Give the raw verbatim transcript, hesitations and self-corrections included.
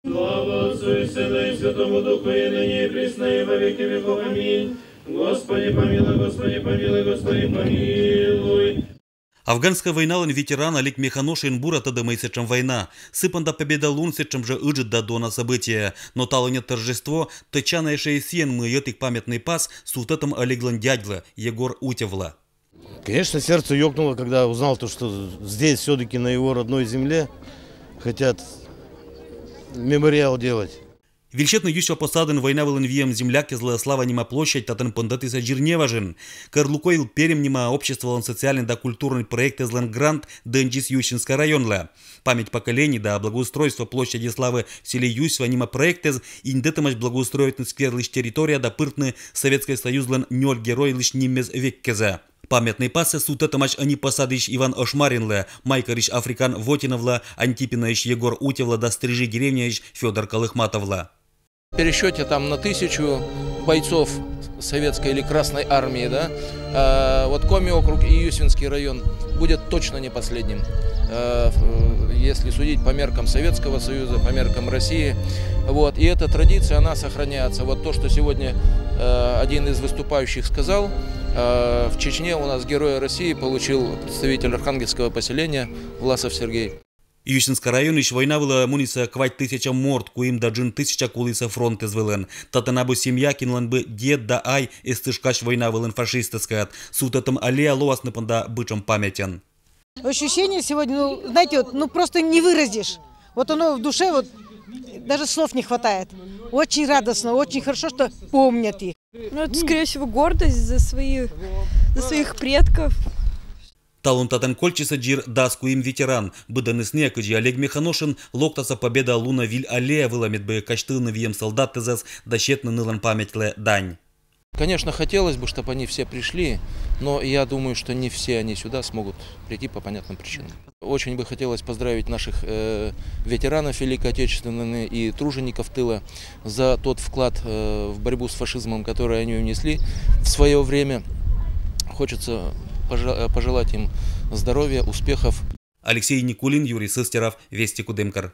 Слава Отцу и Сыну и Святому Духу, и ныне, и присно, и во веки веков. Аминь. Господи, помилуй, Господи, помилуй, Господи, помилуй. Афганскӧй войналӧн ветеран Олег Механошин бура тӧдӧ, мый сэтшӧм война. Сы понда Победа лун сэтшӧм жӧ ыджыд да дона событие. Но талунъя торжество тӧдчана ещӧ и сійӧн, мый ӧтик памятный пас сувтӧдтӧм Олеглӧн дядьлы, Егор Утевлы. Конечно, сердце ёкнуло, когда узнал то, что здесь, всё-таки на его родной земле, хотят мемориал делать. Вильсьӧдны Юсьва посадын война вылын виӧм землякъяслы слава нима площадь татӧн пӧнтӧдісны дзирневажын. Кӧр «Лукойл Пермь» нима обществолӧн социальнӧй да культурнӧй проектэзлӧн грант дӧндзис Юсинскӧй районлы. «Память поколений» да «Благоустройство площади Славы в селе Юсьва» нима проектэз индӧдӧмаӧсь благоустроитны скверлысь территория да пыртны Сӧветскӧй Союзлӧн нёль геройлысь ниммез веккеза. Памятный пассӧ сувтӧдтӧмаӧсь ӧні посадйысь Иван Ошмаринлы, Майкӧрысь Африкан Вотиновлы, Антипинаысь Егор Утевлы да Стрижи деревняысь Фёдор Колыхматовлы. В пересчёте там на тысячу бойцов советской или Красной армии, да, а, вот Коми округ и Юсинский район будет точно не последним, э, в-, если судить по меркам Советского Союза, по меркам России. Вот. И эта традиция, она сохраняется. Вот то, что сегодня, э, один из выступающих сказал, э, в Чечне у нас Героя России получил представитель архангельского поселения Власов Сергей. Юсинскӧй районысь война вылӧ мунісӧ квайт тысяча морт, куим да джын тысяча кулісӧ фронтэз вылын. Татӧн абу семья, кинлӧн бы дед да ай эз тышкась война вылын фашистъяскӧд. Сувтӧдтӧм аллея лоасны понда бытшӧм памятьӧн. Ощущение сегодня, ну, знаете, вот, ну, просто не выразишь. Вот оно в душе, вот даже слов не хватает. Очень радостно, очень хорошо, что помнят их. Ну, это, скорее всего, гордость за своих, за своих предков. Талун татӧн кольччисӧ дзир дас куим ветеран. Быдӧныс нин, кыдзи Олег Механошин, локтасӧ Победа лунӧ виль аллея вылӧ, медбӧ казьтывны виӧм солдатъясӧс да сетны нылӧн памятьлы дань. Конечно, хотелось бы, чтобы они все пришли, но я думаю, что не все они сюда смогут прийти по понятным причинам. Очень бы хотелось поздравить наших, э, ветеранов Великой Отечественной войны и тружеников тыла за тот вклад, э, в борьбу с фашизмом, который они внесли в своё время. Хочется пожа-, э, пожелать им здоровья, успехов. Алексей Никулин, Юрий Сыстеров, Вести Кудымкар.